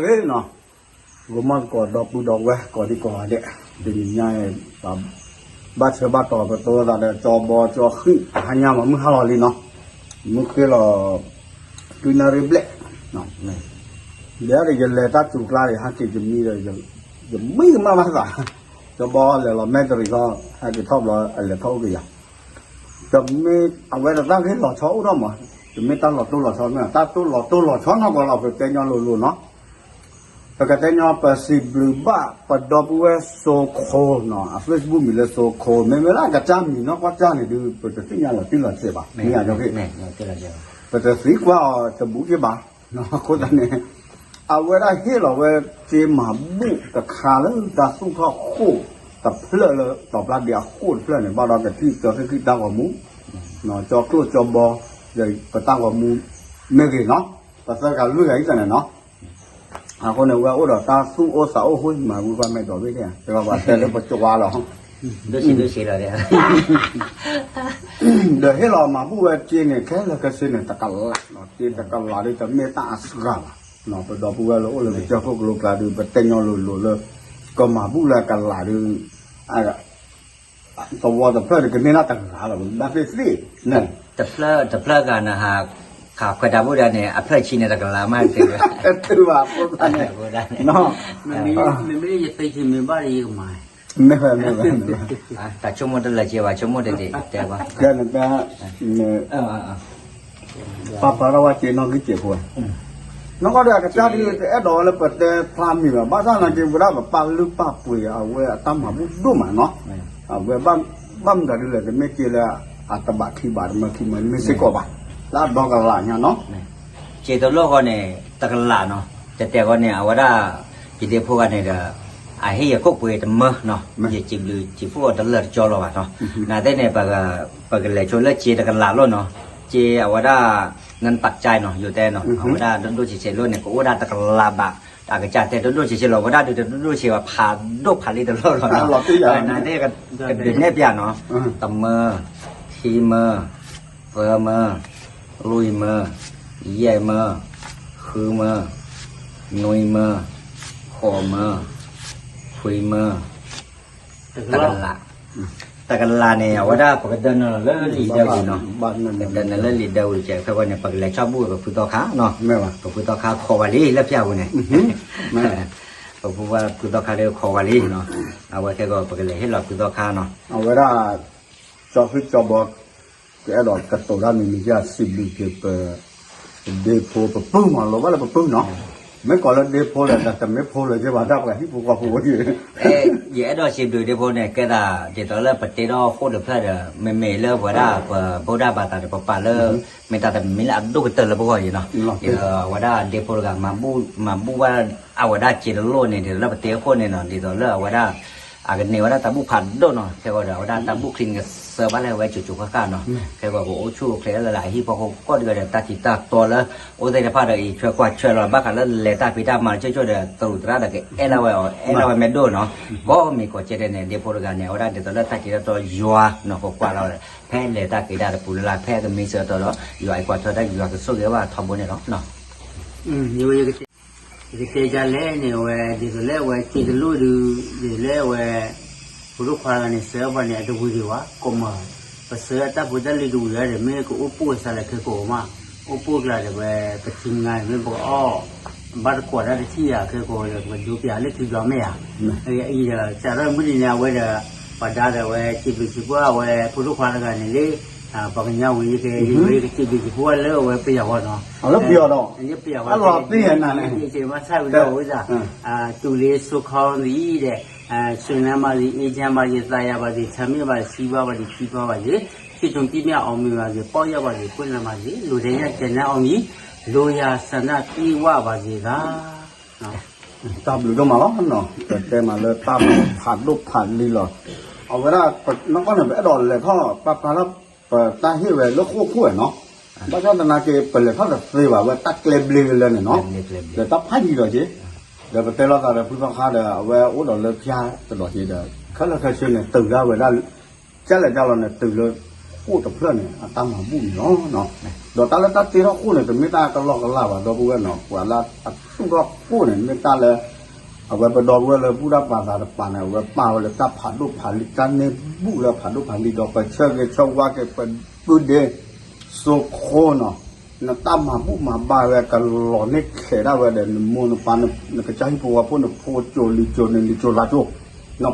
နီၤ, ဂီၤမီၢ်သကိးဒီပုၢ်ဒီဝဲၢ်ကိးဒံကိးဂၤဒဲး, တနံၤညါအံၤ ပဘၣ်ဆၢဘၣ်တီၤပတိသးဒီး ကၠီဘီကၠီဃံၣ် တဟါညါမးမုၢ်ဟါလီၤလံနီၤ, မုၢ်ဃ့လီၤ တွံနၣ်ရံၣ်ဘျဲၣ်, ဒီးယလဲၤတၢ်စူၤကျါဒီး ဟဲက့ၤယမံဒီး ယမံကမၣ်ဘၣ်သး, ကၠီဘီလဲၤလီၤမဲတရံးခီ ဟဲက့ၤထီၣ်ဘျီ အလဲၤထီၣ်အိၣ်ကယၤ တမ့ၢ်အဝဲတၢ်ဂ့ၢ်လီၤဆီအိၣ်ထီၣ်မး, တမ့ၢ်တၢ်လီၤတိၢ်လီၤဆီမ့ၢ် တၢ်တိၢ်လီၤတိၢ်လီၤဆီနီၢ်ကီၢ်လီၤ ပတဲညီလိၤလိၤနီၤ, ပကတဲညီပစံးဘျုးဘၣ်ပဒီပုၢ်ဝဲၢ်စိခိၣ်နီၤ, အ Facebook မံၤလၢစိခိၣ် မ့မ့ၢ်လၢအကစၢ်မံၤနီၢ်ကီၢ်စၢ်န့ၣ်ဒုး ပတသ့ၣ်ညါလီၤတံၢ်လီၤဆဲးဘၣ်, မ့ၢ်ယၤက့ ပတသံကွၢ်အီၤတဘူးက့ဘၣ်, အဃိသတးန့ၣ် အဝဲဒၣ်ဟ့ၣ်လီၤဝဲစ့မၤဘူၣ်တခါလၢတၢ်သူၣ်ထီၣ်ဃိၣ်တဖျၢၣ်လၢ တီၤပျၢ်ဒ့အဃိၣ်တဖျၢၣ်န့ၣ် ဘၣ်ဒီးကထံၣ်ကၠီဃံၣ်ဃံၣ်တၢ်ဂီၤမူ, ကၠီကျိၣ်ကၠီဘီ ဒီးပတၢ်ဂီၤမူ မ့ၢ်ဂ့ၤနီၤ, ပသၢဂၤလွံၢ်ဂၤအံၤသတးန့ၣ်နီၤ, အဃိန့ၣ် ဝဲအိၣ်ဒီးတၢ်သူၣ်အိၣ်သးအိၣ်ဃိ မၤဝံၤကွၢ်မဲာ်ဒီးဝ့ၢ်ဒၣ် တဲဘၣ်ပှၤတဲလၢပကဝါလီၤ ဒိၣ်ဆံးဒိၣ်ဆံးလီၤ, ဒီးဟ့ၣ်လီၤမၤဘူၣ်ဝဲစ့န့ၣ် ခဲလၢာ်ခဲဆ့န့ၣ် တကလးနီၤ, စ့တကလးဒုးတမ့ၢ်တၢ်အစှၤဘၣ်, ပဒီပုၢ်ဝဲၢ်လၢအိၣ်လၢကစၢၢ်ခိၣ်ကလိကျါဒုး ပတဲညီလိၤလိၤလၢ ကမၤဘူၣ်လၢကလးဒုး သဝီတဖျၢၣ်န့ၣ် ကန့ၢ်ဒၣ်တကလးလီၤ, ဘၣ်သ့ၣ်သ့ၣ်န့ၣ်, တဖျၢၣ်တဖျၢၣ်ဂၤနဟး ခးခွဲးတၢ်ဘူၣ်ဒၣ်န့ၣ် အဖျၢၣ်ဆံန့ၣ်တကလးမးသ့ဝဲ, တဘၣ်ဖိသၣ်န့ၣ်, မ့မ့ၢ်ယသ့ဆံမ့ၢ်ဘၣ်ဒီးယကမၤ, မ့ၢ်ဝဲမ့ၢ်ဝဲ, တၢ်ဆိကမိၣ်တလၢာ်က့ဘၣ် ဆိကမိၣ်တဒံးတဲဘၣ်, ပၢ်ပၢ်ထီၣ်ဝဲစ့နီၢ်ဂံၢ်စဲးဖိ, နီၢ်ကီၢ်ဒီးအကစၢ်ဒုးတအဲၣ်ဒိးဝဲလၢပတဲဖျါမံၤဘၣ်, ဘၣ်ဆၣ်သနာ်က့ ဝဲဒၣ်ပပာ်လုၢ်ပာ်ပှ့ၤအဝဲအတၢ်မၤဘူၣ်ဒိၣ်မးနီၤ, အဝဲဘၣ်မနုၤဒုးလဲၣ် တမ့ၢ်စ့လၢအတဘးခံဘးတမၢခံမၢ မ့ၢ်စ့ၢ်ကီးဘၣ်, လၢအဒီကလးညါနီၤ, စ့တလိၣ်ဃီန့ၣ် တကလးနီၤ, တဲတဲဃီန့ၣ် အဝဲဒၣ် ယဒ့ဖိဂၤန့ၣ်ဒီး အဟ့ၣ်ယခိၣ်ပှ့ၤတမၢနီၤ, ယစံးဘျုးစံးဖှိၣ်အီၤတလၢာ်တကၠီလီၤဘၣ်နီၤ, နာ်သ့ၣ်န့ၣ် ပကလဲၤဆိလၢစ့တကလးလိၣ်နီၤ, စ့အဝဲဒၣ် နၢ်ပာ်ကၠါနီၤ ယိၤတဲနီၤ, အဝဲဒၣ်ဒိၣ်ဒိၣ်ဆံးဆံးလိၣ်န့ၣ် ကအိၣ်ဒၣ်တကလးဘး, အကစၢ်တဲဒိၣ်ဒိၣ်ဆံးဆံးလီၤ, အဝဲဒၣ်ဒုးတဒိၣ်ဒိၣ်ဆံးဘၣ် ဖးဒိၣ်ဖးလံတလိၣ်လီၤနီၤ, နာ်သ့ၣ် ကဒုးနဲၣ်ပျးနီၤ, တမၢ, ခံမၢ, သၢမၢ, လွံၢ်မၢ, ယဲၢ်မၢ, ဃုမၢ, နွံမၢ, ဃိးမၢ, ခွံမၢ, တကလး, တကလးန့ၣ် အဝဲဒၣ်ပကဒၢနုာ်လီၤလၢလံာ်ဒၢပူၤနီၤ, ပကဒၢနုာ်လၢလံာ်ဒၢပူၤ ကဲခဲကီန့ၣ် ပကလဲၤဆီဘူၣ်ပဖုသီခါနီၤ, ပဖုသီခါခိးဝဲလံလၢဖၠၣ်ပူၤန့ၣ်, ပဖုဝဲဖုသီခါဒီးခိးဝဲလံနီၤ, အဝဲခဲကီပကလဲၤဟ့ၣ်လီၤ ဖုသီခါနီၤ, အဝဲဒၣ် ကၠီဃံၣ်ကၠီဘီ ကအဲၣ်ဒိးကတိၤတၢ်မံၤမံၤ ယစံးဘျုးက့ၤပ ဒ့ဖိပပုၢ်မး လိၣ်ဘၣ်လၢပပုၢ်နီၤ, မ့ၢ်ကိးလၢဒ့ဖိဒီး တမ့ၢ်ဖိလၢၤက့ဘၣ် တၢ်ပှၤဟံၣ်ဖိဃီဖိဝဲယဲ, ယအဲၣ်ဒိးစံးဘျုးဒ့ဖိန့ၣ် ကဲသးဒ်သိးလၢပတ့ထီၣ်ဃိၣ်တဖျၢၣ်ဒီး မ့မ့ၢ်လၢပဝဲဒၣ်ပ ဗုဒ္ဓဘာသာ ဒီး ပပာ်လၢ မ့ၢ်တၢ်တမံၤလၢအဒိၣ်ကတၢၢ်လၢပဂီၢ်အံၤနီၤ, ဒ်သိးအဝဲဒၣ်ဒ့ဖိတဂၤ မၤဘူၣ်ဘၣ်အဝဲဒၣ်စ့တလိၣ်န့ၣ် ဒ်သိးလၢပတ့အဃိန့ၣ်နီၤ, ဒ်သိးလၢအဝဲဒၣ် အကန့ၢ်ဝဲဒၣ်တၢ်ဘူၣ်ဖးဒိၣ်နီၤ, ခဲကီဒီး အဝဲဒၣ်တၢ်ဘူၣ်ချံန့ၣ် ကစၢဘၣ်လၢအဝဲကၠိကၠိဃၣ်ဃၣ်နီၤ, ခဲကီကအိၣ်ဆူၣ်အိၣ်ချ့လၢအဟံၣ်ဖိဃီဖိကိးဂၤဒဲး တၢ်ထံးတၢ်တီလၢ အိၣ်သ့ၣ်တဖၣ်ဒီး အံးထွဲကွၢ်ထွဲလီၤ ဘၣ်ဃးလၢလဲၤတၢ်ဖံးတၢ်မၤတဆိၣ်ဆိၣ်ဒီး သရူးသရၣ်ဒီးကအဲၣ်လၢဝဲအီၤ အဲၣ်လၢဝဲမ့ၢ်ဒိၣ်နီၤ, ကိးမံၤကိးကဲဒဲးန့ၣ် ဒ့ဖိတဂၤန့ၣ် အဝဲဒၣ်ဒ်သိးလၢတၢ်ထံးတၢ်တီယွၤနီၤ ကကွၢ်လီၤ ဖဲလဲၤတၢ်က့ၤတၢ်တပူၤလၢ်လၢ် ဖဲအကမံစၢၤအတီဒီး ယွၤအံးကွၢ်ထွဲတၢ် ယွၤကဆိၣ်ဂ့ၤဘၣ်ထီဘိန့ၣ်လီၤ. ယကတဲဒ်လဲၣ်န့ၣ် အဝဲဒ်သိးလၢအဝဲစ့တလိၣ်ဒုး ဒ်သိးလၢအဝဲ ဖိဒိၣ်ခွါတဂၤန့ၣ် စၢၤပှၤန့ၣ် အတဝံၤဒံးဘၣ် ကိးမး ပစၢၤအတၢ်ဖိတၢ်လံၤတဝံၤဒီး မ့ၢ်ကအိၣ်ပိၢ်အသးလၢခဲကိာ်မး အိၣ်ပိၢ်ကျါဒီးဝဲ ပထံမငါန့ၣ် မ့ၢ်ပကအီၣ် ဘၣ်တကွၢ်ဒၣ်တထံၣ်ဧါ ခဲကိာ်ဒီး ပကဒိပျးလၢထံဘျီမ့ၢ်ဧါ အံၤဒီး စးထီၣ်မုၢ်နံၤန့ၣ် အဝဲဒီး ပှၤဒါဒီးဝဲ စံးဘျုးစံးဖှိၣ်အဝဲ ဖိဒိၣ်ခွါတဂၤန့ၣ်လၢ ပှၤကညီဝံၤယက ယကစံးဘျုးစံးဖှိၣ်လၢအဝဲပယီၤဝဲနီၤ လၢပယီၤဒီး လၢပယီၤဝဲ အလီၤသ့ၣ်ညါနၤန့ၣ် မ့ၢ်ဆါဝံၤဒီးဝဲဒၣ် တူၢ်လ့ၤစိခီသံဒီး ဆွေငါမသီး အေးချမ်းပါစေ သာယာပါစေ ချမ်းမြေ့ပါစေ စံးဘၣ်ပါစေ ကြီးပွားပါစေ ချစ်ကြုံတွေ့မြတ်အောင်မြင်ပါစေ ပေါက်ရောက်ပါစေ ပွင့်လန်းပါစေ လိုချင်တဲ့ ကျန်းတဲ့အောင်မြင် လိုရာဆန္ဒပြည့်ဝပါစေသာ တၢ်ဘျုးဒိၣ်မးလီၤနီၤ ပတဲမးလၢတၢ်ဖးဒိၣ်ဖးလံၤလီၤ အဝဲဒၣ် နီၢ်ကီၢ်န့ၣ် ပအဲၣ်ဒိးလဲၤထီၣ်ပာ်ဖျါထီၣ် ပတၢ်ဟ့ၣ်ဝဲလၢဃိၣ်ခိၣ်နီၤ ဘၣ်ဆၣ်သနာ်က့ ပလဲၤထီၣ်တသ့ဘၣ် အဝဲတၢ်ကျဲဘျ့ကလၢန့ၣ်နီၤ ဒီးတၢ်ဖးယံၤဒီးက့ ဒီးပတဲလိာ်သးဒီးဖုသီခါဒီး အဝဲအိၣ်ဒီးလၢဖၠါတဒီးက့ဒီး ခဲလၢာ်ခဲဆ့န့ၣ် တုၤဒၣ်ဝဲဒၣ် ကၢ်လဲၣ်ကၢ်လီၤန့ၣ် တုၤလၢ ဃိၣ်တဖျၢၣ်န့ၣ် အတၢ်မၤဘူၣ်န့ၣ်လီၤ. ဒီးတၢ်လၢတၢ်တ့ထီၣ်ဃိၣ်န့ၣ် တမ့ၢ်တၢ်ကလီကလီဘၣ် ဒီပုၢ်ဝဲၢ်နီၤ, ပှၤလၢအသူၣ်ထီၣ်ဃိၣ်န့ၣ် မ့ၢ်တၢ်လၢ အဝဲပဒီပုၢ်ဝဲၢ်လၢဘူၣ်တၢ်ပာ်သးတပၤန့ၣ် အဝဲပာ်ဝဲလၢတၢ်ဖးဒိၣ်ဖးလံၤ တၢ်န့ၢ်ဘူၣ်လၢဖးဒိၣ်ဖးလံၤ ဒီးပဆၢဂ့ၤဆၢဝါက့ၤပဒုဒ့ စိခိၣ်နီၤ, နတၢ်မၤဘူၣ်မၤဘါဝဲကလီၤန့ၢ်ခဲးဒၣ်ဝဲဒီး နမိၢ်နပၢ် နကစၢ်ဟံၣ်ဖိဃီဖိ နဖိကၠိလံၤကၠိ နလံၤကၠိလါကၠိ,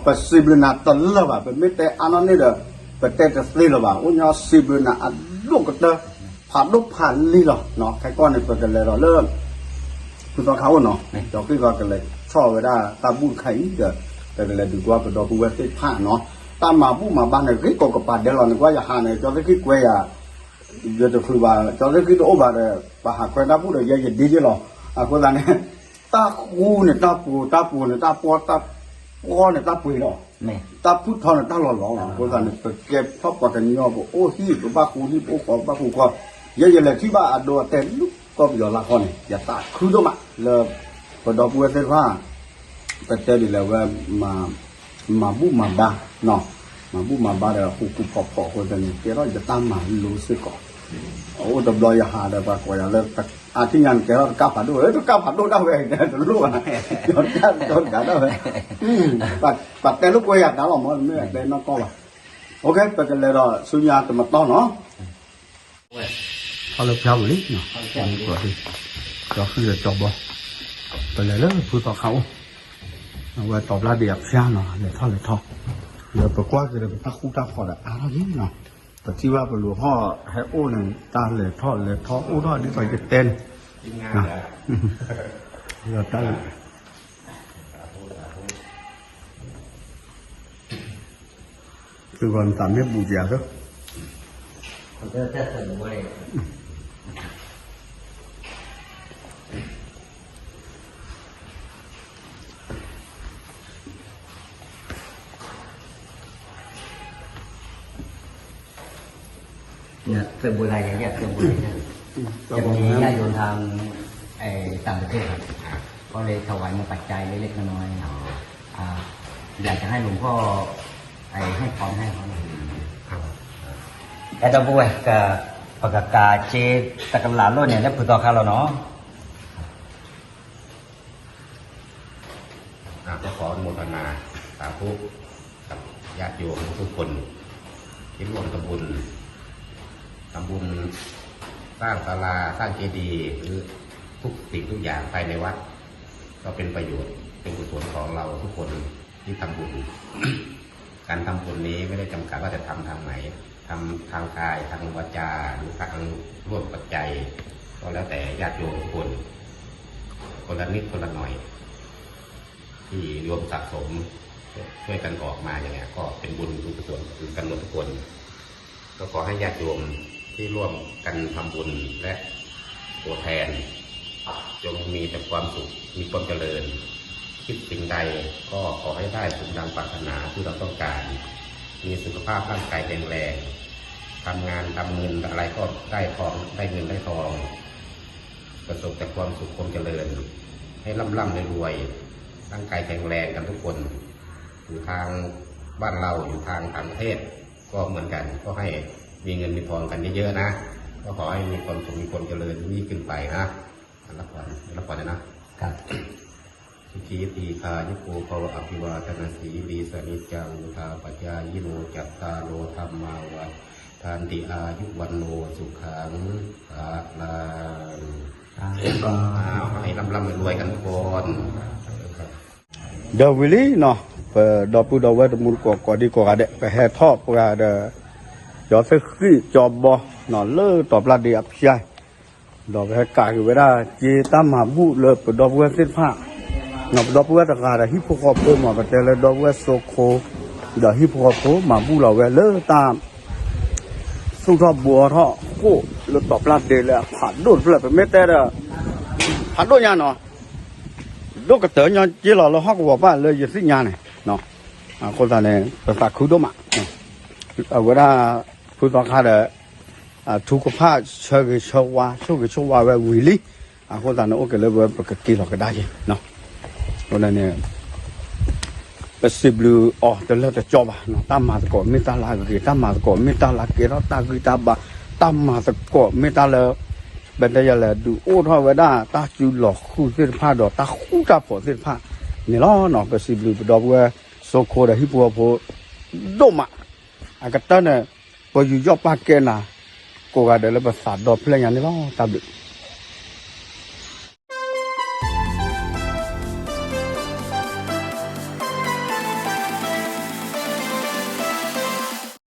ပစံးဘျုးနၤတလၢာ်ဘၣ်, ပမ့ၢ်တဲအါနီၢ်န့ၢ်ဒီး ပတဲတသ့လၢၤဘၣ်, အိၣ်ညီစံးဘျုးနၤအဒိၣ်ကတၢၢ် ဖးဒိၣ်ဖးလံၤလီၤ. ခဲကီၢ်န့ၣ် ပကလဲၤဒီးလၢ ဖုသီခါအိၣ်နီၤ, ကၠီသ့ၣ်ဃံကလဲၤဆီၣ်ဝဲဒၣ်တၢ်ဘူၣ်တခါအံၤဒီး ပကလဲၤဒုးကွၢ်ပဒီပုၢ်ဝဲၢ်သ့ၣ်တဖၣ်နီၤ, တၢ်မၤဘူၣ်မၤဘါန့ၣ် ဂ့ၤကိးကပၤဒဲးလီၤ, နကွၢ်ယဟးန့ၣ် ကၠီသ့ၣ်ဃံကွဲယၤ ယတချုးဘၣ် ကၠီသ့ၣ်ဃံတအိၣ်ဘၣ်ဒီး ပဟးခွဲတၢ်ဘူၣ်ဒီး ယဲယဒ့ယ့လီၤ. အဃိသတးန့ၣ် တၢ်ဃူန့ၣ် တၢ်ပူၤ တၢ်ပူၤန့ၣ် တၢ်ပီ တၢ်ပီန့ၣ် တၢ်ပှ့ၤလီၤ, တၢ်ဖုၣ်ထီန့ၣ် တၢ်လီၤလီၤလီၤ. အဃိသတးန့ၣ် ပကဲထီၣ်ပှၤကညီ ပအိၣ်ဟံၣ် ပဘၣ်ဃူဟံၣ် ပအိၣ်ဃီ ပဘၣ်ဃူဃီ, ယဲယလဲၤထံၣ်ဘၣ်အဒိအတဲာ်လၢကီၢ်ပယီၤလါခီန့ၣ် ယသးခုဒိၣ်မးလၢ ပဒီပုၢ်ဝဲၢ်သ့ၣ်တဖၣ် ပတဲဒ်လဲၣ်ဝဲ မၤဘူၣ်မၤဘါ, မၤဘူၣ်မၤဘါဒီး ဃူဃူဖိးဖိးအဃိသတးန့ၣ် ကဲထီၣ်ယတၢ်မၤလိစ့ၢ်ကီး, အအိၣ်တဘျီယဟးဒီး ပှၤကိးယၤလၢ အါထံၣ်ညါန့ၣ် ကဲထီၣ်တကၢ်ဖးဒိၣ် တကၢ်ဖးဒိၣ်ဒၣ်ဝဲ တလိၣ်ဘၣ်, ကၠီတကၢ်ဒၣ်ဝဲ, ပှၤတဲလိာ်ကွဲယၤတၢ်လီၤမ့ၢ် မ့ၢ်တဲနီၢ်ကီၢ်ဘၣ်, ပကလဲၤဒီးဆူညါတမတီၢ်နီၤ ထီၣ်လၢဖျါဝံၤလံ, ကၠီဃံဒီးကၠီဘီ, ပလဲၤလၢဖုသီခါအိၣ်, အဝဲတီၤပျၢ်ဒ့အဖျါနီၤ လဲၤထီၣ်လဲၤထီၣ်, လၢပကွၢ်က့ၤဒီးပတၢ်ဃူတၢ်ဖိးဒီးအါထီၣ်လံနီၤ, ပထံၣ်ဘၣ်ပလူၤဟီၣ်ဟဲအိၣ်န့ၣ် တၢ်လဲၤထီၣ်လဲၤထီၣ်အိၣ်ထီၣ်ဒ်သိးယတဲန့ၣ်, တၢ် သုဂီၤနသးမ့ၢ်ဘူးကယၤသၢ, เนี่ยเติมบุญอะไรอย่างเงี้ยเติมบุญอะไรเงี้ยจะมีญาติโยมทางไอ้ต่างประเทศครับก็เลยถวายมาปัจจัยเล็กๆน้อยๆอ่าอยากจะให้หลวงพ่อไอ้ให้พรให้เขาหน่อยครับ အဲၣ်ဒိးပဝဲၢ်က ပကကးက့ၤတကလးလိၣ်န့ၣ် လၢဖုသီခါလီၤနီၤ อ่ะก็ขออนุโมทนาสาธุกับญาติโยมทุกคนที่ร่วมทำบุญทำบุญสร้างศาลาสร้างเจดีย์หรือทุกสิ่งทุกอย่างภายในวัด ก็เป็นประโยชน์เป็นกุศลของเราทุกคนที่ทำบุญ การทำบุญนี้ไม่ได้จำกัดว่าจะทำทางไหน ทำทางกายทางวาจาหรือทางร่วมปัจจัย ก็แล้วแต่ญาติโยมทุกคน คนละนิดคนละหน่อย ที่รวมสะสมช่วยกันออกมาอย่างเงี้ยก็เป็นบุญกุศลกันหมดทุกคน ก็ขอให้ญาติโยมที่ร่วมกันทำบุญและตัวแทน จงมีแต่ความสุข มีความเจริญ คิดสิ่งใดก็ขอให้ได้สมดังปรารถนาที่เราต้องการ มีสุขภาพร่างกายแข็งแรง ทำงานทำเงินอะไรก็ได้ทองได้เงินได้ทอง ประสบแต่ความสุขความเจริญ ให้ร่ำร่ำรวยรวยร่างกายแข็งแรงกันทุกคน อยู่ทางบ้านเราอยู่ทางต่างประเทศ ก็เหมือนกัน ก็ให้มีเงินมีทองกันเยอะๆนะ ก็ขอให้มีความสุขมีความเจริญยิ่งขึ้นไปนะ รับพรรับพรนะ ครับ สุขีทีคายุโกภวะอภิวาทนาสีลีสนิจจังวุธาปจายิโนจัตตาโรธรรมาวัฒนติอายุวันโนสุขังพลัง ให้ร่ำร่ำรวยกันทุกคน ဒီးဝံၤလံနီၤ ပဒီပုၢ်ဒီဝဲၢ်တမူတကိးကိးဒံကိးဂၤဒဲး ပဟဲထီၣ်ပှၤဒီး ကၠီသ့ၣ်ဃံၣ်ကၠီဘီနီၤ လၢတီၤပျၢ်ဒ့အဖျါ ဒီးပဟဲကးက့ၤဝဲဒၣ် က့ၤတၢ်မၤဘူၣ်လၢပဒီပုၢ်ဝဲၢ်သ့ၣ်တဖၣ် ပဒီပုၢ်ဝဲၢ်တဂၤဒီးဟံၣ်ဖိဃီဖိမး ပတဲလၢဒီပုၢ်ဝဲၢ်စိခိ ဒီးဟံၣ်ဖိဃီဖိ မၤဘူၣ်လီၤဝဲလၢတၢ် သူၣ်ထီၣ်ဘှီထီၣ်ဃိၣ်လၢတီၤပျၢ်ဒ့လၢအဖးဒိၣ်တဖျၢၣ် ပမ့ၢ်တဲဒီး ဖးဒိၣ်ညါနီၤ ဒိၣ်ကတၢၢ်ညီက့လီၤလၢဟီၣ်ကဝီၤပၢ်လၢယသ့ၣ်ညါန့ၣ် အဃိသတးန့ၣ် ပသးခုဒိၣ်မး အဝဲဒၣ် ဖုသီခါဒီး ထူကဖၣ်ဆၢဂ့ၤဆၢဝါ ဆိၣ်ဂ့ၤဆိၣ်ဝါဝဲဝံၤလံ အဃိသတးန့ၣ် အိၣ်က့ၤလၢပကက့ၤလီၤကဒါက့ၤ အဃိန့ၣ် ပစံးဘျုးအီၤတလၢတကီဘၣ်, တၢ်မၤသကိးမ့ၢ်တၢ်လၢအဂ့ၤ, တၢ်မၤသကိးမ့ၢ်တၢ်လၢကဲထီၣ်တၢ်ဂံၢ်တၢ်ဘါ, တၢ်မၤသကိးမ့ၢ်တၢ်လၢ ပတဲယၤလဲၣ် ဒုးအိၣ်ထီၣ်ဝဲဒၣ်တၢ်စုလီၤဃုာ်သ့ၣ်တဖၣ်ဒီးတၢ်ဃူတၢ်ဖိးသ့ၣ်တဖၣ်န့ၣ်လီၤ. ပစံးဘျုးပဒီပုၢ်ဝဲၢ် ဆိခိဒီးဟံၣ်ဖိဃီဖိ ဒိၣ်မး, အကတၢၢ်န့ၣ် ပယူးယီၣ်ပာ်ကဲနၤ ကိးဂၤဒဲးလၢပသးဒီဖျၢၣ်ညါန့ၣ်လီၤ. တၢ်ဘျုး